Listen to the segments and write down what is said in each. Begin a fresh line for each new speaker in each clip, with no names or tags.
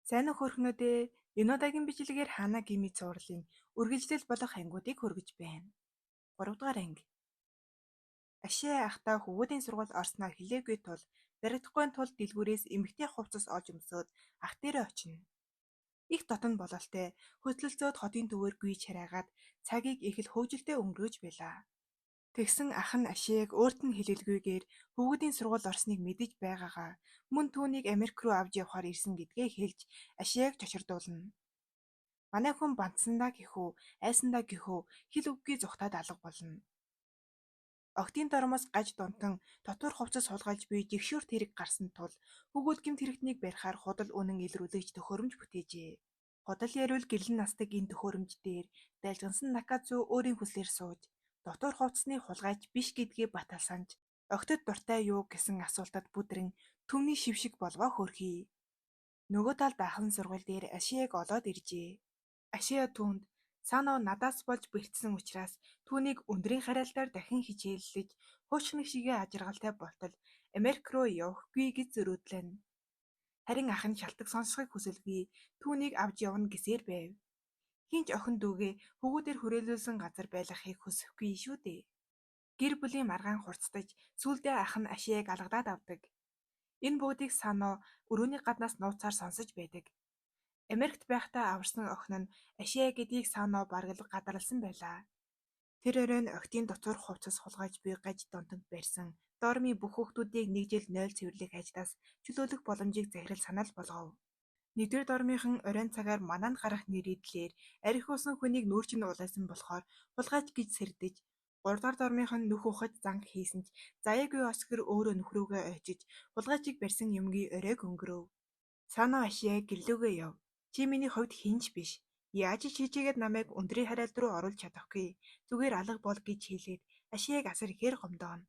Сайн уу хөрхнүүдээ, энэ удаагийн бичлэгээр Ханагими цувралын үргэлжлэл болох ангиудыг хүргэж байна. 3 дугаар анги. Ашээ ахдаа хөвгүүдийн сургуульд орсноо хэлээгүй тул баригдахгүй тул дэлгүүрээс эмэгтэй хувцас олж өмсөөд ах дээрээ очино. Их дотно бололтой хөдөлцөөд хотын төвөөр гүйж харайгаад цагийг их л хөгжилтэй өнгөрөөж байлаа. Тэгсэн ах нь Ашиаг өөрт нь хэлэлгүйгээр хөвгүүдийн сургуульд орсныг мэдэж байгаагаа, мөн түүнийг Америк руу авч явахаар ирсэн гэдгээ хэлж Ашиаг чочирдуулна. Манай хүн бантсандаа гэх үү, айсандаа гэх үү хэл үггүй зугтаад алга болно. Охидын дормоос гаж дунтан дотуур хувцас хулгайлж буй жигшүүрт хэрэг гарсан тул хөвгүүд гэмт хэрэгтнийг барихаар худал үнэн илрүүлэгч төхөөрөмж бүтээжээ. Худал яриул гэрлэн насдаг энэ төхөөрөмж дээр дайлгансан Накацу өөрийн хүслээр сууж дотуур хувцасны хулгайч биш гэдгээ баталсан ч охидод дуртай юу гэсэн асуултад бүдрэн түмний шившиг болвоо хөөрхий. Нөгөө талд ахын сургууль дээр Ашиаг олоод иржээ. Ашиа түүнд Сано надаас болж бэртсэн учраас түүнийг өндрийн хариалтаар дахин хичээллэж хуучных шигээ аз жаргалтай болтол Америк руу явахгүй гэж зөрөөдлөнө. Харин ах нь шалтаг сонсохыг хүсэлгүй түүнийг авч явна гэсээр байв. Хэн ч охин дүүгээ хөвгүүдээр хүрээлүүлсэн газар байлгахыг хүсэхгүй шүү дээ. Гэр бүлийн маргаан хурцдаж сүүлдээ ах нь Ашиаг алгадаад авдаг. Энэ бүгдийг Сано өрөөний гаднаас нууцаар сонсож байдаг. Америкт байхдаа аварсан охин нь Ашиа гэдгийг Сано бараг л гадарласан байлаа. Тэр оройн охидын дотор хувцас хулгайлж буй гаж донтонг барьсан дормын бүх хүүхдүүдийг нэг жил 0 цэвэрлэх ажлаас чөлөөлөх боломжийг захирал санал болгов. Нэгдүгээр дормынхан оройн цагаар манаанд гарах нэрийдлээр архи уусан хүнийг нүүр чинь улайсан болохоор хулгайч гэж сэрдэж, гуравдугаар дормынхон нүх уухаж занг хийсэн ч заяагүй Оскар өөрөө нүх рүүгээ ойчиж хулгайчийг барьсан юмгүй оройг өнгөрөөв. Сано Ашиа гэрлүүгээ яв. Чи миний хувьд хэн ч биш. Яаж ч хичээгээд намайг өндрийн хариалт руу оруулж чадахгүй. Зүгээр алга бол гэж хэлээд Ашиаг асар ихээр гомдооно.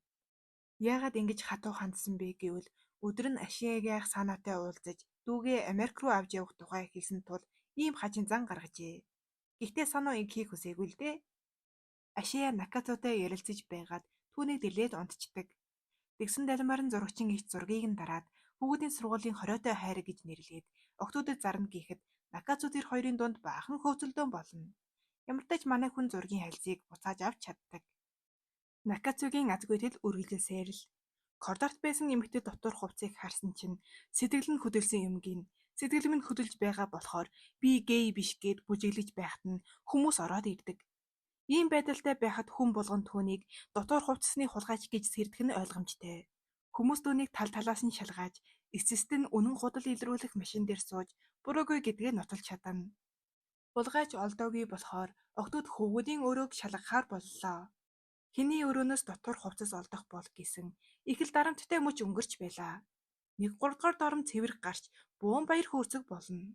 Яагаад ингэж хатуу хандсан бэ гэвэл өдөр нь Ашиагийн ах Санатай уулзаж дүүгээ Америк руу авч явах тухай хэлсэн тул ийм хачин зан гаргажээ. Гэхдээ Сано ингэхийг хүсээгүй л дээ. Ашиа Накацутай ярилцаж байгаад түүнийг дэрлээд унтчихдаг. Тэгсэн далимаар нь зурагчин эгч зургийг нь дараад хөвгүүдийн сургуулийн хориотой хайр гэж нэрлээд охидуудад зарна гэхэд Накацу тэр хоёрын дунд баахан хөөцөлдөөн болно. Ямартай ч манай хүн зургийн харилцыг буцааж авч чаддаг. Накацугийн азгүй тэл үргэлжилсээр л коридорт байсан эмэгтэй дотуур хувцсыг харсан чинь сэтгэл нь хөдөлсөн юм гин. Сэтгэл минь хөдөлж байгаа болохоор би гей биш гээд бүжиглэж байхад нь хүмүүс ороод ирдэг. Ийм байдалтай байхад хүн болгон түүнийг дотуур хувцасны хулгайч гэж сэрдэх нь ойлгомжтой. Хүмүүс түүнийг тал талаас нь шалгааж, эцэст нь үнэн худал илрүүлэх машин дээр сууж буруугүй гэдгээ нотолж чадна. Хулгайч олдоогүй болохоор охидууд хөвгүүдийн өрөөг шалгахаар боллоо. Хэний өрөөнөөс дотуур хувцас олдох бол гэсэн их л дарамттай мөч өнгөрч байлаа. Нэг гуравдугаар дором цэвэр гарч буун баяр хөөрцөг болно.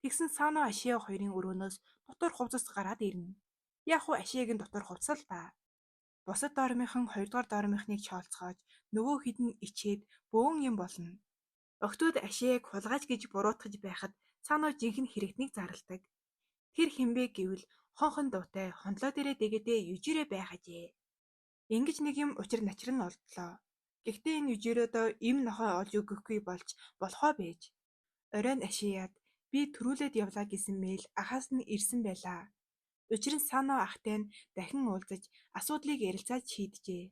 Тэгсэн Сано Ашиа хоёрын өрөөнөөс дотуур хувцас гараад ирнэ. Яг уу Ашиагийн дотуур хувцас л даа. Бусад дормынхан хоёрдугаар дормынхныг чоолцоож нөгөө хэд нь ичээд бөөн юм болно. Охидууд Ашиаг хулгайч гэж буруутгаж байхад Сано жинхэнэ хэрэгтнийг зарладаг. Тэр хэн бэ гэвэл хонхон дуутай хондлоо дээрээ дэгэдээ Южирэ байх ажээ. Ингэж нэг юм учир начир нь олдлоо. Гэхдээ энэ Южиродоо эм нохой олж өгөхгүй болж болохоо байж. Оройн Ашиад би түрүүлээд явлаа гэсэн мэйл ахаас нь ирсэн байлаа. Учир нь Сано ахтай нь дахин уулзаж асуудлыг ярилцаад шийджээ.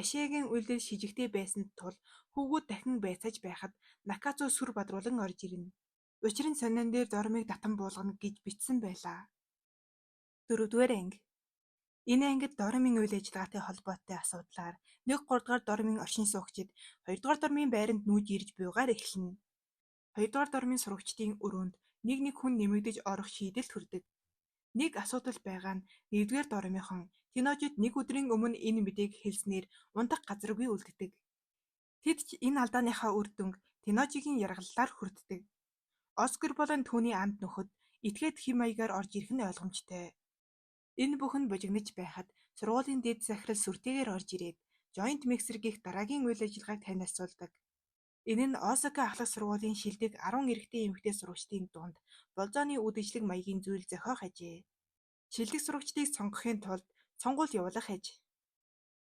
Ашиагийн үйлдэл шижигтэй байсан тул хөвгүүд дахин байцааж байхад Накацу сүр бадруулан орж ирнэ. Учир нь сонион дээр дормыг татан буулгана гэж бичсэн байлаа. Дөрөвдүгээр анги. Энэ ангид дормын үйл ажиллагаатай холбоотой асуудлаар 1 3 дугаар дормын оршин суугчид 2 дугаар дормын байранд нүүж ирж буйгаар эхэлнэ. 2 дугаар дормын сурагчдын өрөөнд нэг нэг хүн нэмэгдэж орох шийдэлд хүрдэг. Нэг асуудал байгаа нь 1-р дормынхон Тэножид нэг өдрийн өмнө энэ мэдээг хэлснээр унтах газаргүй үлддэг. Тэд ч энэ алдааныхаа үр дүнг Тэножигийн яргаллаар хүртдэг. Оскар болон түүний анд нөхөд этгээд хэв маягаар орж ирэх нь ойлгомжтой. Энэ бүхэн бужигнаж байхад сургуулийн дэд захирал сүртэйгээр орж ирээд Joint Mixer гэх дараагийн үйл ажиллагааг танилцуулдаг. Энэ нь Осака ахлах сургуулийн шилдэг 10 эрэгтэй эмэгтэй сурагчдын дунд болзооны үдэшлэг маягийн зүйл зохиох ажээ. Шилдэг сурагчдыг сонгохын тулд сонгуул явуулах аж.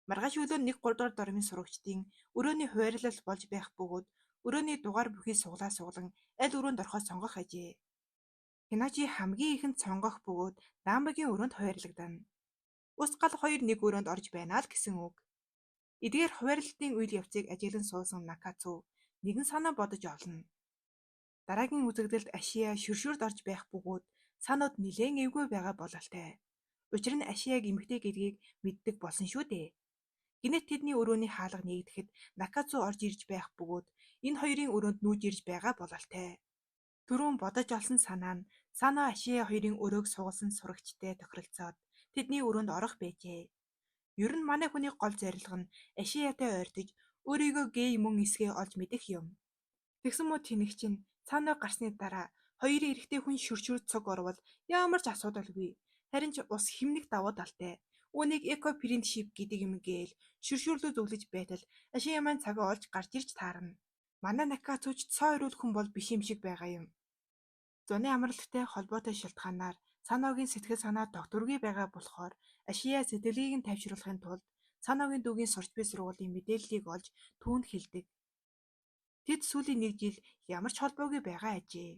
Маргааш өглөө 1 3 дугаар дормын сурагчдын өрөөний хуваарлал болж байх бөгөөд Өрөөний дугаар бүхий сугалаа сугалан аль өрөөнд орохоо сонгох ажээ. Тэножи хамгийн ихэнд сонгох бөгөөд Намбагийн өрөөнд хуваарлагдана. Ус гал хоёр нэг өрөөнд орж байна л гэсэн үг. Эдгээр хуваарлалтын үйл явцыг ажиглан суусан Накацу нэгэн санаа бодож олно. Дараагийн үзэгдэлд Ашиа шүршүрд орж байх бөгөөд Санод нэлээн эвгүй байгаа бололтой. Учир нь Ашиаг эмэгтэй гэдгийг мэддэг болсон шүү дээ. Гэнэт тэдний өрөөний хаалга нээгдэхэд Накацу орж ирж байх бөгөөд энэ хоёрын өрөөнд нүүж ирж байгаа бололтой. Түрүүн бодож олсон санаа нь Сано Ашиа хоёрын өрөөг сугалсан сурагчтай тохиролцоод тэдний өрөөнд орох байжээ. Ер нь манай хүний гол зорилго нь Ашиатай ойртож өөрийгөө гей мөн эсэхээ олж мэдэх юм. Тэгсэн мөн тэнэг чинь Сано гарсны дараа хоёрын эрэгтэй хүн шүршүрд цуг орвол ямар ч асуудалгүй. Харин ч ус хэмнэх давуу талтай. Үүнийг эко френдшип гэдэг юм гээл шүршүр лүү зөвлөж байтал Ашиа маань цагаа олж гарч ирж таарна. Манай Накацу ч цоо эрүүл хүн бол биш юм шиг байгаа юм. Зуны амралттай холбоотой шалтгаанаар Саногийн сэтгэл санаа тогтворгүй байгаа болохоор Ашиа сэтгэлгээг нь тайвшруулахын тулд Саногийн дүүгийн сурч буй сургуулийн мэдээллийг олж түүнд хэлдэг. Тэд сүүлийн нэг жил ямар ч холбоогүй байгаа ажээ.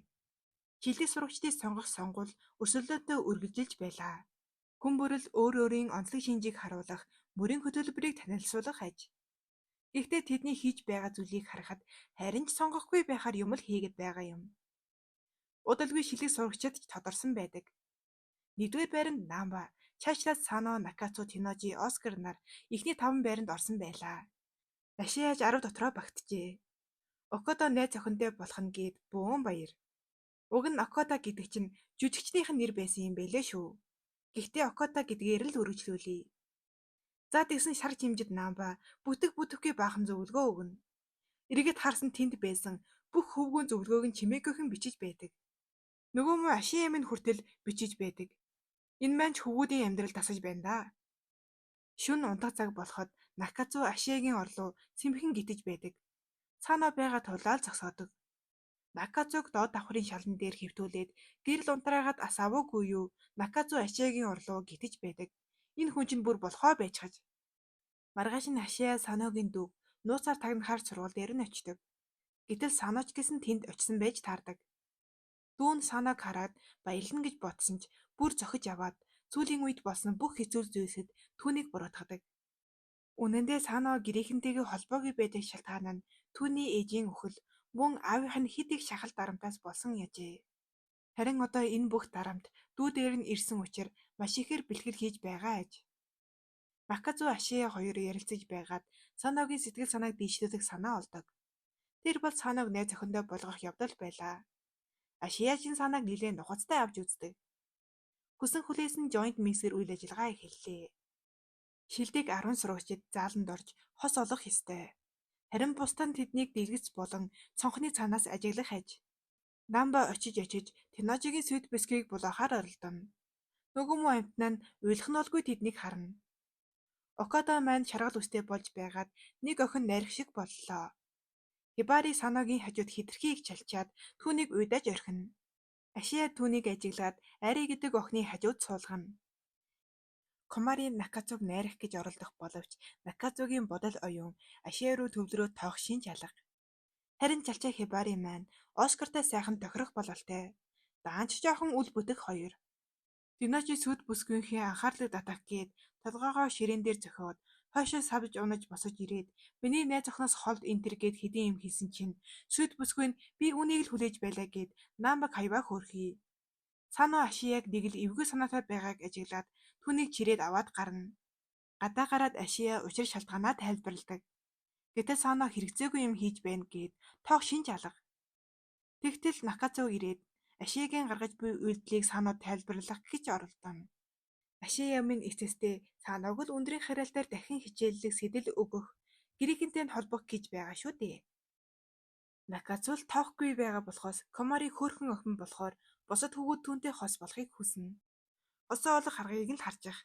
Шилдэг сурагчдыг сонгох сонгуул өрсөлдөөнтэй үргэлжилж байлаа. Хүн бүрэл өөр өөрийн онцлог шинжийг харуулах мөрийн хөтөлбөрийг танилцуулах аж. Гэхдээ тэдний хийж байгаа зүйлийг харахад харин ч сонгохгүй байхаар юм л хийгээд байгаа юм. Удалгүй шилдэг сурагчид ч тодорсон байдаг. Нэгдүгээр байранд Намба, цаашлаад Сано, Накацу, Тэножи, Оскар нар эхний таван байранд орсон байлаа. Ашиаж 10 дотроо багтжээ. Окодо найз охинтой болох нь гээд бөөн баяр. Уг нь Окода гэдэг чинь жүжигчнийх нь нэр байсан юм байлээ шүү. Гэхдээ Окода гэдгээр л үргэлжлүүлье. За тэгсэн шар чимжид Намба бүтэх бүтэхгүй баахан зөвлөгөө өгнө. Эргээд харсан тэнд байсан бүх хөвгүүн зөвлөгөөг нь чимээгүйхэн бичиж байдаг. Нөгөө муу Ашиа минь хүртэл бичиж байдаг. Энэ маань ч хөвгүүдийн амьдрал дасаж байна даа. Шөнө унтах цаг болоход Накацу Ашиагийн орлоо сэмхэн гитэж байдаг. Цаанаа байгаа тулаал зогсоодог. Накацуг доод давхрын шалан дээр хэвтүүлээд гэрэл унтраагаад асаавуугүй юу Накацу Ашиагийн орлоо гитэж байдаг. Энэ хүн чинь бүр болохоо байчихаж. Маргааш нь Ашиа Саногийн дүүг нууцаар тагнахаар сургууль дээр нь очдог. Гэтэл Сано ч гэсэн тэнд очсон байж таардаг. Дүү нь Саног хараад баярлана гэж бодсон ч бүр зохиж аваад сүүлийн үед болсон бүх хэцүү зүйлсэд түүнийг буруутгадаг. Үнэн дээр Сано гэрийнхэнтэйгээ холбоогүй байдаг шалтгаан нь түүний ээжийн үхэл мөн аавынх нь хэд их шахал дарамтаас болсон яжээ. Харин одоо энэ бүх дарамт дүү дээр нь ирсэн учир маш ихээр бэлтгэл хийж байгаа аж. Накацу Ашиа хоёр ярилцаж байгаад Саногийн сэтгэл санааг дээшлүүлэх санаа олдог. Тэр бол Саног найз охиндоо болгох явдал байлаа. Ашиа ч энэ санааг нэлээн нухацтай авч үздэг. Хүсэн хүлээсэн joint mixer үйл ажиллагаа эхэллээ. Шилдэг 10 сурагчид зааланд орж хос олох ёстой. Харин бусад нь тэднийг дэлгэц болон цонхны цаанаас ажиглах аж. Намба очиж очиж Тэножигийн сүд бүсгийг булаахаар оролдоно. Нөгөө муу амьтан нь уйлах нь олгүй тэднийг харна. Окодо маань шаргал үстэй болж байгаад нэг охин найрах шиг боллоо. Хибари Саногийн хажууд хэтэрхий их чалчаад түүнийг уйдаж орхино. Ашиа түүнийг ажиглаад Ари гэдэг охины хажууд суулгана. Комари Накацуг найрах гэж оролдох боловч Накацугийн бодол оюун Ашиа руу төвлөрөөд тоох шинж алга. Харин чалчаа Хибари маань Оскартай сайхан тохирох бололтой. Даанч жоохон үл бүтэх хоёр. Тэножи сүд бүсгүйнхээ анхаарлыг татах гээд толгойгоо ширээн дээр зохиод хойшоо савж унаж босож ирээд миний найз охиноос холд энэ тэр гээд хэдийн юм хэлсэн чинь сүд бүсгүй нь би үүнийг л хүлээж байлаа гээд Намбаг хавьваа хөөрхий. Сано Ашиаг нэг л эвгүй санаатай байгааг ажиглаад түүнийг чирээд аваад гарна. Гадаа гараад Ашиа учир шалтгаанаа тайлбарладаг. Гэтэл Сано хэрэгцээгүй юм хийж байна гээд тоох шинж алга. Тэгтэл Накацу ирээд Ашиагийн гаргаж буй үйлдэлийг Сано тайлбарлах гэж оролдоно. Ашиа минь эцэстээ Саног л өндрийн хариалтаар дахин хичээллэх сэтэл өгөх, гэрийнхэнтэй нь холбох гэж байгаа шүү дээ. Накацу л тоохгүй байгаа болохоос Комари хөөрхөн охин болохоор бусад хөвгүүд түүнтэй хос болохыг хүснэ. Хосоо олох аргыг нь л харчих.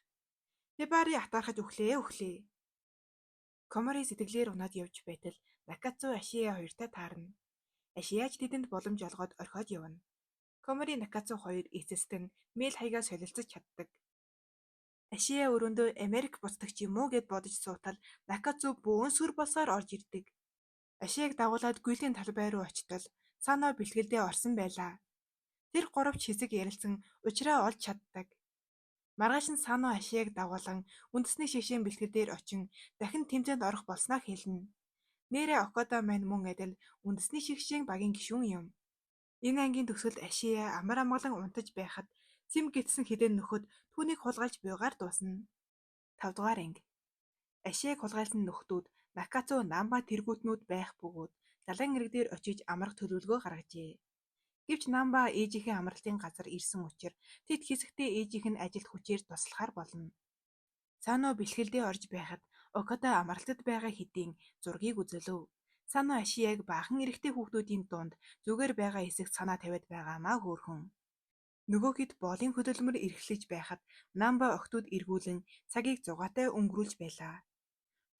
Хибари атаархаж үхлээ үхлээ. Комари сэтгэлээр унаад явж байтал Накацу Ашиа хоёртой таарна. Ашиа ч тэдэнд боломж олгоод орхиод явна. Комари Накацу хоёр эцэст нь мэйл хаягаа солилцож чаддаг. Ашиа өрөөндөө Америк буцдаг ч юм уу гээд бодож суутал Накацу бөөн сүр болсоор орж ирдэг. Ашиаг дагуулад гүйлийн талбай руу очтол Сано бэлтгэлдээ орсон байлаа. Тэр гурав ч хэсэг ярилцсан учраа олж чаддаг. Маргааш нь Сано Ашиаг дагуулан үндэсний шигшээн бэлтгэл дээр очин дахин тэмцээнд орох болсноо хэлнэ. Нээрээ Окада маань мөн адил үндэсний шигшээн багийн гишүүн юм. Энэ ангийн төгсгөлд Ашиа амар амгалан унтаж байхад цэм гэтсэн хэдэн нөхөд түүнийг хулгайлж буйгаар дуусна. Тавдугаар анги. Ашиаг хулгайлсан нөхдүүд Накацу Намба тэргүүтнүүд байх бөгөөд далайн эрэг дээр очиж амрах төлөвлөгөө гаргажээ. Гэвч Намба ээжийнхээ амралтын газар ирсэн учир тэд хэсэгтээ ээжийнх нь ажилд хүчээр туслахаар болно. Сано бэлтгэлдээ орж байхад Окада амралтад байгаа хэдийн зургийг үзүүлэв. Сано Ашиаг баахан эрэгтэй хүүхдүүдийн дунд зүгээр байгаа хэсэгт санаа тавиад байгаамаа хөөрхөн. Нөгөө хэд боолын хөдөлмөр эрхлэж байхад Намба охидууд эргүүлэн цагийг зугаатай өнгөрүүлж байлаа.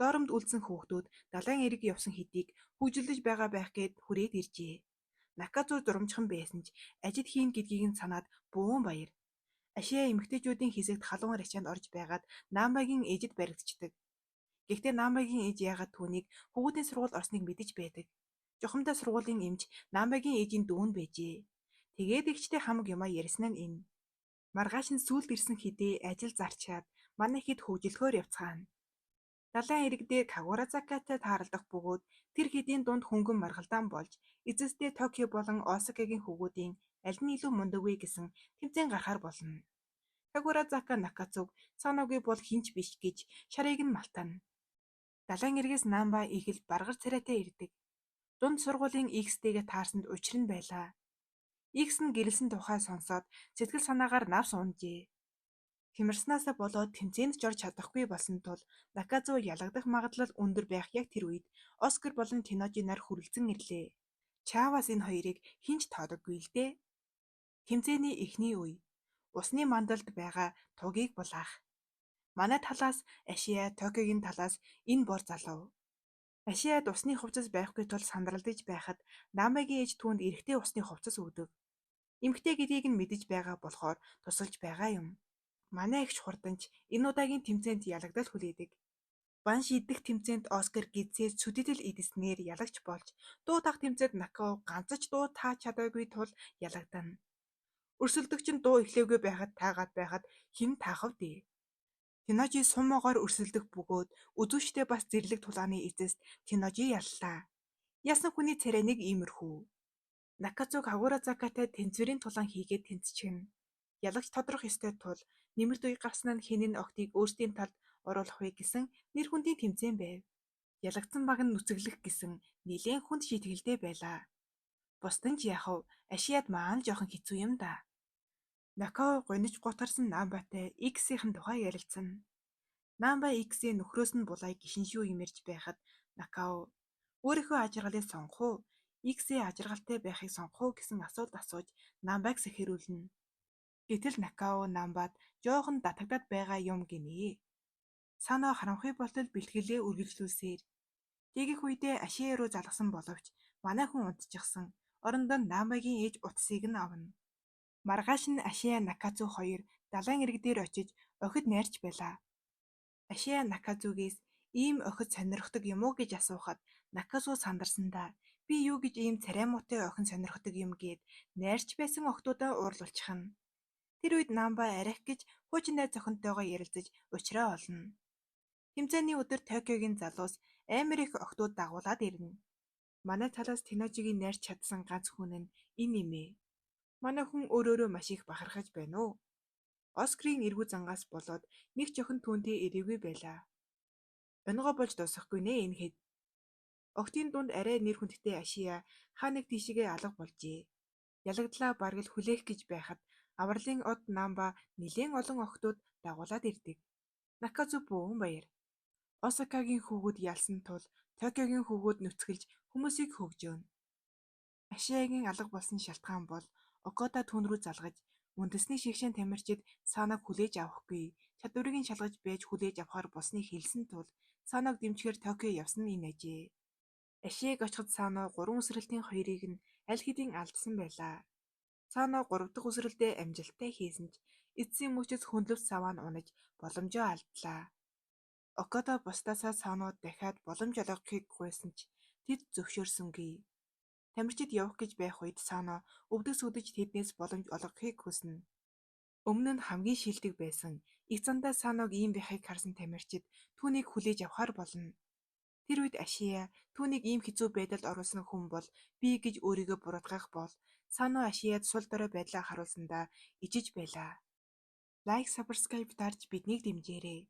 Доромд үлдсэн хүүхдүүд далайн эрэг явсан хэдийг хөгжүүлж байгаа байх гээд хүрээд иржээ. Накацу дурамжхан байсан ч ажид хийнэ гэдгийг нь санаад бөөн баяр. Ашиа эмэгтэйчүүдийн хэсэгт халуун рачаанд орж байгаад Намбагийн ээжид баригдчихдаг. Гэхдээ Намбагийн ээж яагаад түүнийг хүүхдийн сургуульд орсныг мэдэж байдаг. Жухамдаа сургуулийн эмч Намбагийн ээжийн дүү нь байжээ. Тэгээд эгчтэй хамаг юмаа ярьсан нь энэ. Маргааш нь сүүлд ирсэн хэдий ажил зарчаад манай хэд хөгжлөхөөр явцгаана. Далайн эрэг дээр Кагуразакатай тааралдах бөгөөд тэр хэдийн дунд хөнгөн маргалдаан болж эцэстээ Токио болон Осакагийн хөвгүүдийн аль нь илүү мундаг вэ гэсэн тэмцээн гарахаар болно. Кагуразака Накацуг Саноги бол хэн ч биш гэж шарыг нь малтана. Далайн эргээс Намба их л баргар царайтай ирдэг. Дунд сургуулийн Х-тэйгээ таарсанд учир нь байлаа. Х нь гэрлэсэн тухай сонсоод сэтгэл санаагаар навс унажээ. Хямарснаасаа болоод тэмцээнд ч орж чадахгүй болсон тул Накацу ялагдах магадлал өндөр байх яг тэр үед Оскар болон Тэножи нар хүрэлцэн ирлээ. Чааваас энэ хоёрыг хэн ч тоодоггүй л дээ. Тэмцээний эхний үе. Усны мандалд байгаа тугийг булаах. Манай талаас Ашиа, Токиогийн талаас энэ бор залуу. Ашиад усны хувцас байхгүй тул сандралдаж байхад Намагийн ээж түүнд эрэгтэй усны хувцас өгдөг. Эмэгтэй гэдгийг нь мэдэж байгаа болохоор тусалж байгаа юм. Манай эгч хурдан ч энэ удаагийн тэмцээнд ялагдал хүлээдэг. Бан шийдэх тэмцээнд Оскар гидсээ сүдэтэл идсэнээр ялагч болж дуу таах тэмцээнд Накао ганц ч дуу тааж чадаагүй тул ялагдана. Өрсөлдөгч нь дуу эхлээгүй байхад таагаад байхад хэн таах вэ дээ. Тэножи сумоогоор өрсөлдөх бөгөөд үзүүштэй бас зэрлэг тулааны эцэст Тэножи яллаа. Ялсан хүний царай нэг иймэрхүү. Накацу Кагуразакатай тэнцвэрийн тулаан хийгээд тэнцчихнэ. Ялагч тодрох ёстой тул нэмэлт үе гарсан нь хэн нь охидыг өөрсдийн талд оруулах вэ гэсэн нэр хүндийн тэмцээн байв. Ялагдсан баг нь нүцэглэх гэсэн нэлээн хүнд шийтгэлтэй байлаа. Бусад нь ч яах вэ, Ашиад маань жоохон хэцүү юм даа. Накао гуниж гутарсан Намбатай Х-ийн тухай ярилцсан. Намба Х-ийн нөхрөөс нь булай гишин шүү юмэрч байхад Накао өөрийнхөө ажиргалыг сонгох уу, Х-ийн ажиргалтай байхыг сонгох уу гэсэн асуулт асууж Намбаг сэхэрүүлнэ. Гэтэл Накао Намбад жоохон датагдаад байгаа юм гинэ. Сано харанхуй болтол бэлтгэлээ үргэлжлүүлсээр. Тэгэх үедээ Ашиа руу залгасан боловч манай хүн унтчихсан. Орондоо нь Намбагийн ээж утсыг нь авна. Маргааш нь Ашиа Накацу хоёр далайн эрэг дээр очиж охид найрч байлаа. Ашиа Накацугээс ийм охид сонирхдог юм уу гэж асуухад Накацу сандарсандаа би юу гэж ийм царай муутай охин сонирхдог юм гээд найрч байсан охидуудаа уурлуулчихна. Тэр үед Намба арих гэж хуучин найз охинтойгоо ярилцаж учраа олно. Тэмцээний өдөр Токиогийн залуус аймар их охидууд дагуулад ирнэ. Манай талаас Тэножигийн найрч чадсан ганц хүн нь энэ эмээ. Манай хүн өөр өөрөө маш их бахархаж байна уу? Оскарын эргүү зангаас болоод нэг ч охин түүнтэй ирээгүй байлаа. Онигоо болж дуусахгүй нэ энэ хэд. Охидын дунд арай нэр хүндтэй Ашиа хаа нэг тийшээгээ алга болжээ. Ялагдлаа бараг л хүлээх гэж байхад авралын од Намба нэлээн олон охидууд дагуулад ирдэг. Накацу бөөн баяр. Осакагийн хүүгүүд ялсан тул Токиогийн хүүгүүд нүцгэлж хүмүүсийг хөгжөөнө. Ашиагийн алга болсон шалтгаан бол Окада түүн рүү залгаж үндэсний шигшээн тамирчид Саног хүлээж авахгүй чадварыг нь шалгаж байж хүлээж авахар болсныг хэлсэн тул Саног дэмжихээр Токио явсан нь энэ ажээ. Ашиаг очиход Сано гурван үсрэлтийн хоёрыг нь аль хэдийн алдсан байлаа. Сано гурав дахь үсрэлтээ амжилттай хийсэн ч эцсийн мөчөөс хөндлөвт саваа нь унаж боломжоо алдлаа. Окада бусдаасаа Сано дахиад боломж олгохыг гуйсан ч Тэд зөвшөөрсөнгүй. Тамирчид явах гэж байх үед Сано өвдөг сүйдэж тэднээс боломж олгохыг хүснэ. Өмнө нь хамгийн шилдэг байсан. Их зандаа Саног ийм байхыг харсан тамирчид түүнийг хүлээж авахар болно. Тэр үед Ашиа түүнийг ийм хэцүү байдалд оруулсан хүн бол би гэж өөрийгөө буруутгах бол Сано Ашиад сул дорой байдлаа харуулсандаа ичиж байлаа. Лайк, subscribe дарж биднийг дэмжээрэй.